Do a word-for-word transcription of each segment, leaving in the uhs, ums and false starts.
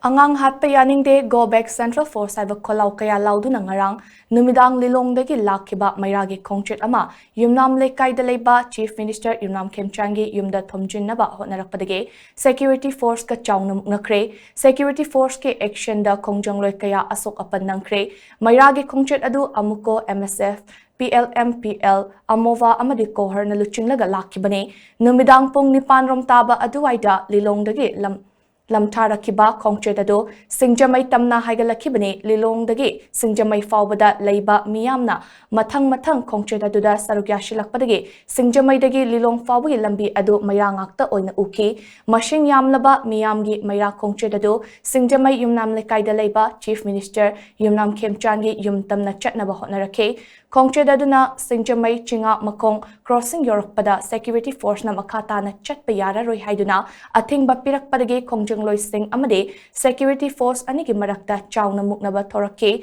ꯑꯉꯥꯡ ꯍꯥꯠꯄ ꯌꯥꯅꯤꯡꯗꯦ, Go Back Central Force ꯍꯥꯏꯕ ꯈꯣꯜꯂꯥꯎ ꯀꯌꯥ ꯂꯥꯎꯗꯨꯅ ꯉꯔꯥꯡ ꯅꯨꯃꯤꯗꯥꯡ ꯂꯤꯂꯣꯡꯗꯒꯤ ꯂꯥꯛꯈꯤꯕ ꯃꯩꯔꯥꯒꯤ ꯈꯣꯡꯆꯠ ꯑꯃ ꯌꯨꯝꯅꯥꯝ ꯂꯩꯀꯥꯏꯗ ꯂꯩꯕ Chief Minister ꯌꯨꯝꯅꯥꯝ ꯈꯦꯝꯆꯥꯟꯒꯤ ꯌꯨꯝꯗ ꯊꯣꯝꯖꯤꯟꯅꯕ ꯍꯣꯠꯅꯔꯛꯄꯗꯒꯤ security forceꯀ ꯆꯥꯎꯅ ꯃꯨꯛꯅꯈ꯭ꯔꯦ꯫ Security forceꯀꯤ actionꯗ ꯈꯣꯡꯖꯪꯂꯣꯏ ꯀꯌꯥ ꯑꯁꯣꯛ ꯑꯄꯟ ꯅꯪꯈ꯭ꯔꯦ꯫ ꯃꯩꯔꯥꯒꯤ ꯈꯣꯡꯆꯠ ꯑꯗꯨ ꯑꯃꯨꯀꯣ, M S F, P L M P L, ꯑꯃꯣꯋꯥ ꯑꯃꯗꯤ ꯀꯣꯍꯔꯅ ꯂꯨꯆꯤꯡꯂꯒ ꯂꯥꯛꯈꯤꯕꯅꯤ꯫ ꯅꯨꯃꯤꯗꯥꯡ ꯄꯨꯡ ꯅꯤꯄꯥꯟ ꯔꯣꯝ ꯇꯥꯕ ꯑꯗꯨꯋꯥꯏꯗ ꯂꯤꯂꯣꯡꯗꯒꯤ ꯂꯝ ꯂꯝꯊꯥꯔꯛꯈꯤꯕ ꯈꯣꯡꯆꯠ ꯑꯗꯨ ꯁꯤꯡꯖꯃꯩ ꯇꯝꯅ ꯍꯥꯏꯒꯠꯂꯛꯈꯤꯕꯅꯤ꯫ ꯂꯤꯂꯣꯡꯗꯒꯤ ꯁꯤꯡꯖꯃꯩ ꯐꯥꯎꯕꯗ ꯂꯩꯕ ꯃꯤꯌꯥꯝꯅ ꯃꯊꯪ ꯃꯊꯪ ꯈꯣꯡꯆꯠ ꯑꯗꯨꯗ ꯁꯔꯨꯛ ꯌꯥꯁꯤꯜꯂꯛꯄꯗꯒꯤ ꯁꯤꯡꯖꯃꯩꯗꯒꯤ ꯂꯤꯂꯣꯡ ꯐꯥꯎꯕꯒꯤ ꯂꯝꯕꯤ ꯑꯗꯨ ꯃꯩꯔꯥ ꯉꯥꯛꯇ ꯑꯣꯏꯅ ꯎꯈꯤ꯫ ꯃꯁꯤꯡ ꯌꯥꯝꯂꯕ ꯃꯤꯌꯥꯝꯒꯤ ꯃꯩꯔꯥ ꯈꯣꯡꯆꯠ ꯑꯗꯨ ꯁꯤꯡꯖꯃꯩ ꯌꯨꯝꯅꯥꯝ ꯂꯩꯀꯥꯏꯗ ꯂꯩꯕ Chief Minister ꯌꯨꯝꯅꯥꯝ ꯈꯦꯝꯆꯥꯟꯒꯤ ꯌꯨꯝ ꯇꯝꯅ ꯆꯠꯅꯕ ꯍꯣꯠꯅꯔꯛꯈꯤ꯫ ꯈꯣꯡꯆꯠ ꯑꯗꯨꯅ ꯁꯤꯡꯖꯃꯩ ꯆꯤꯉꯥ ꯃꯈꯣꯡ crossing ꯌꯧꯔꯛꯄꯗ security forceꯅ ꯃꯈꯥ ꯇꯥꯅ ꯆꯠꯄ ꯌꯥꯔꯔꯣꯏ ꯍꯥꯏꯗꯨꯅ ꯑꯊꯤꯡꯕ ꯄꯤꯔꯛꯄꯗꯒꯤ ꯈꯣꯡꯖꯪꯂꯣꯏꯁꯤꯡ ꯑꯃꯗꯤ security force ꯑꯅꯤꯒꯤ ꯃꯔꯛꯇ ꯆꯥꯎꯅ ꯃꯨꯛꯅꯕ ꯊꯣꯔꯛꯈꯤ꯫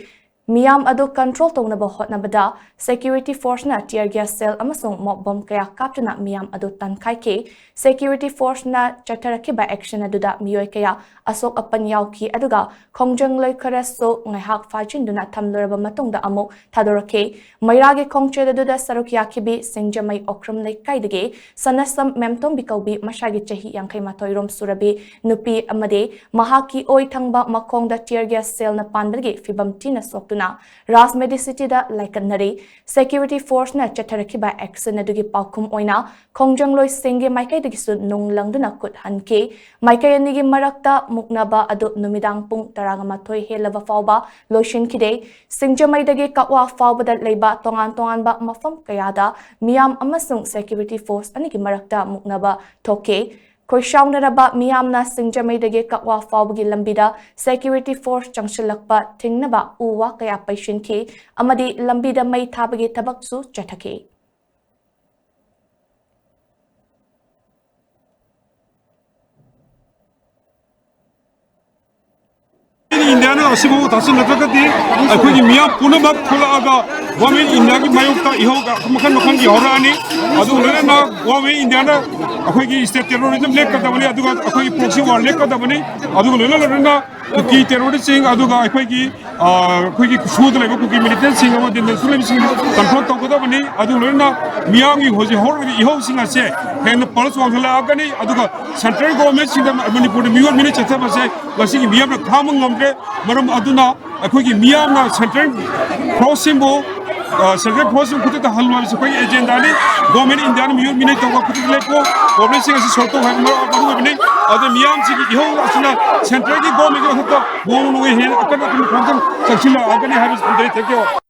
ꯃꯤꯌꯥꯝ ꯑꯗꯨ control ꯇꯧꯅꯕ ꯍꯣꯠꯅꯕꯗ security forceꯅ tear gas shell ꯑꯃꯁꯨꯡ mock bomb ꯀꯌꯥ ꯀꯥꯞꯇꯨꯅ ꯃꯤꯌꯥꯝ ꯑꯗꯨ ꯇꯥꯟꯈꯥꯏꯈꯤ꯫ Security forceꯅ ꯆꯠꯊꯔꯛꯈꯤꯕ action ꯑꯗꯨꯗ ꯃꯤꯑꯣꯏ ꯀꯌꯥ ꯑꯁꯣꯛ ꯑꯄꯟ ꯌꯥꯎꯈꯤ, ꯑꯗꯨꯒ ꯈꯣꯡꯖꯪꯂꯣꯏ ꯈꯔꯁꯨ ꯉꯥꯏꯍꯥꯛ ꯐꯥꯖꯤꯟꯗꯨꯅ ꯊꯝꯂꯨꯔꯕ ꯃꯇꯨꯡꯗ ꯑꯃꯨꯛ ꯊꯥꯗꯣꯔꯛꯈꯤ꯫ ꯃꯩꯔꯥꯒꯤ ꯈꯣꯡꯆꯠ ꯑꯗꯨꯗ ꯁꯔꯨꯛ ꯌꯥꯈꯤꯕꯤ ꯁꯤꯡꯖꯃꯩ ꯑꯣꯀ꯭ꯔꯝ ꯂꯩꯀꯥꯏꯗꯒꯤ ꯁꯅꯁꯝ ꯃꯦꯝꯇꯣꯝꯕꯤ ꯀꯧꯕꯤ, ꯃꯁꯥꯒꯤ ꯆꯍꯤ ꯌꯥꯡꯈꯩ ꯃꯥꯊꯣꯏ ꯔꯣꯝ ꯁꯨꯔꯕꯤ ꯅꯨꯄꯤ ꯑꯃꯗꯤ ꯃꯍꯥꯛꯀꯤ ꯑꯣꯏ ꯊꯪꯕ ꯃꯈꯣꯡꯗ tear gas shellꯅ ꯄꯥꯟꯕꯗꯒꯤ ꯐꯤꯕꯝ ꯊꯤꯅ ꯁꯣꯛꯇꯨꯅ ꯔꯥꯖ ꯃꯦꯗꯤꯁꯤꯇꯤꯗ ꯂꯥꯏꯀꯠꯅꯔꯤ꯫ Security forceꯅ ꯆꯠꯊꯔꯛꯈꯤꯕ action ꯑꯗꯨꯒꯤ ꯄꯥꯎꯈꯨꯝ ꯑꯣꯏꯅ ꯈꯣꯡꯖꯪꯂꯣꯏꯁꯤꯡꯒꯤ ꯃꯥꯏꯀꯩꯗꯒꯤꯁꯨ ꯅꯨꯡ ꯂꯪꯗꯨꯅ ꯈꯨꯠ ꯍꯟꯈꯤ꯫ ꯃꯥꯏꯀꯩ ꯑꯅꯤꯒꯤ ꯃꯔꯛꯇ ꯃꯨꯛꯅꯕ ꯑꯗꯨ ꯅꯨꯃꯤꯗꯥꯡ ꯄꯨꯡ ꯇꯔꯥꯃꯥꯊꯣꯏ ꯍꯦꯜꯂꯕ ꯐꯥꯎꯕ ꯂꯣꯏꯁꯤꯟꯈꯤꯗꯦ꯫ ꯁꯤꯡꯖꯃꯩꯗꯒꯤ ꯀꯛꯋꯥ ꯐꯥꯎꯕꯗ ꯂꯩꯕ ꯇꯣꯉꯥꯟ ꯇꯣꯉꯥꯟꯕ ꯃꯐꯝ ꯀꯌꯥꯗ ꯃꯤꯌꯥꯝ ꯑꯃꯁꯨꯡ security force ꯑꯅꯤꯒꯤ ꯃꯔꯛꯇ ꯃꯨꯛꯅꯕ ꯊꯣꯛꯈꯤ꯫ ꯈꯣꯏꯁꯥꯎꯅꯔꯕ ꯃꯤꯌꯥꯝꯅ ꯁꯤꯡꯖꯃꯩꯗꯒꯤ ꯀꯛꯋꯥ ꯐꯥꯎꯕꯒꯤ ꯂꯝꯕꯤꯗ security force ꯆꯪꯁꯤꯜꯂꯛꯄ ꯊꯤꯡꯅꯕ ꯎ ꯋꯥ ꯀꯌꯥ ꯄꯩꯁꯤꯟꯈꯤ ꯑꯃꯗꯤ ꯂꯝꯕꯤꯗ ꯃꯩ ꯊꯥꯕꯒꯤ ꯊꯕꯛꯁꯨ ꯆꯠꯊꯈꯤ꯫ ꯏꯟꯗꯤꯌꯥꯅ ꯑꯁꯤꯐꯥꯎ ꯇꯥꯁꯤꯜꯂꯛꯇ꯭ꯔꯒꯗꯤ ꯑꯩꯈꯣꯏꯒꯤ ꯃꯤꯌꯥꯝ ꯄꯨꯝꯅꯃꯛ ꯊꯣꯛꯂꯛꯑꯒ ꯒꯣꯔꯃꯦꯟ ꯏꯟꯗꯤꯌꯥꯒꯤ ꯃꯥꯌꯣꯛꯇ ꯏꯍꯧ ꯃꯈꯜ ꯃꯈꯜꯒꯤ ꯍꯧꯔꯛꯑꯅꯤ꯫ ꯑꯗꯨꯒ ꯂꯣꯏꯅꯅ ꯒꯣꯔꯃꯦꯟ ꯏꯟꯗꯤꯌꯥꯅ ꯑꯩꯈꯣꯏꯒꯤ ꯁ꯭ꯇꯦꯠ ꯇꯦꯔꯣꯔꯤꯖꯝ ꯂꯦꯞꯀꯗꯕꯅꯤ, ꯑꯗꯨꯒ ꯑꯩꯈꯣꯏꯒꯤ ꯄ꯭ꯔꯣꯛꯁꯤ ꯋꯥꯔ ꯂꯦꯞꯀꯗꯕꯅꯤ꯫ ꯑꯗꯨꯒ ꯂꯣꯏꯅ ꯂꯣꯏꯅꯅ ꯀꯨꯀꯤ ꯇꯦꯔꯣꯔꯤꯁꯁꯤꯡ, ꯑꯗꯨꯒ ꯑꯩꯈꯣꯏꯒꯤ, ꯑ, ꯑꯩꯈꯣꯏꯒꯤ ꯈꯨꯁꯨꯗ ꯂꯩꯕ ꯀꯨꯀꯤ ꯃꯤꯂꯤꯇꯦꯟꯁꯤꯡ ꯑꯃꯗꯤ ꯅꯦꯁꯅꯦꯜ ꯂꯩꯕꯁꯤꯡ ꯀꯟꯇ꯭ꯔꯣꯜ ꯇꯧꯒꯗꯕꯅꯤ꯫ ꯑꯗꯨꯒ ꯂꯣꯏꯅꯅ ꯃꯤꯌꯥꯝꯒꯤ ꯍꯧꯖꯤꯛ ꯍꯧꯔꯤꯕ ꯏꯍꯧꯁꯤꯡ ꯑꯁꯦ ꯍꯦꯟꯅ ꯄꯜꯁ ꯋꯥꯡꯈꯠꯂꯛꯑꯒꯅꯤ꯫ ꯑꯗꯨꯒ ꯁꯦꯟꯇ꯭ꯔꯦꯜ ꯒꯣꯔꯃꯦꯟꯁꯤꯡꯗ ꯃꯅꯤꯄꯨꯔꯗ ꯃꯤꯑꯣꯠ ꯃꯤꯅꯩ ꯆꯠꯊꯕꯁꯦ ꯉꯁꯤꯒꯤ ꯃꯤꯌꯥꯝꯅ ꯈꯥꯡꯕ ꯉꯝꯗ꯭ꯔꯦ꯫ ꯃꯔꯝ ꯑꯗꯨꯅ ꯑꯩꯈꯣꯏꯒꯤ ꯃꯤꯌꯥꯝꯅ ꯁꯦꯟꯇ꯭ꯔꯦꯜ ꯐꯣꯔꯁꯁꯤꯡꯕꯨ, ꯑ, ꯁꯦꯟꯇ꯭ꯔꯦꯜ ꯐꯣꯔꯁꯁꯤꯡ ꯈꯨꯗꯛꯇ ꯍꯜꯂꯨ ꯍꯥꯏꯕꯁꯤ ꯑꯩꯈꯣꯏꯒꯤ ꯑꯦꯖꯦꯟꯗꯥꯅꯤ꯫ ꯒꯣꯔꯃꯦꯟ ꯏꯟꯗꯤꯌꯥꯅ ꯃꯤꯑꯣꯠ ꯃꯤꯅꯩ ꯇꯧꯕ ꯈꯨꯗꯛꯇ ꯂꯦꯞꯄꯨ, ꯄ꯭ꯔꯣꯕ꯭ꯂꯦꯝꯁꯤꯡ ꯑꯁꯤ ꯁꯣꯜꯕ ꯇꯧ ꯍꯥꯏꯕ ꯃꯔꯨ ꯑꯣꯏꯕꯅꯤ꯫ ꯑꯗꯨꯅ ꯃꯤꯌꯥꯝꯁꯤꯒꯤ ꯏꯍꯧ ꯑꯁꯤꯅ ꯁꯦꯟꯇ꯭ꯔꯦꯜꯒꯤ ꯒꯣꯔꯃꯦꯟꯒꯤ ꯃꯊꯛꯇ ꯅꯣꯡꯃ ꯅꯣꯡꯃꯒꯤ ꯍꯦꯟꯅ ꯑꯀꯟ ꯑꯀꯟꯕ ꯈꯣꯡꯖꯪ ꯆꯪꯁꯤꯜꯂꯛꯑꯒꯅꯤ ꯍꯥꯏꯕꯁꯤ ꯊꯝꯖꯔꯤ꯫ Thank you꯫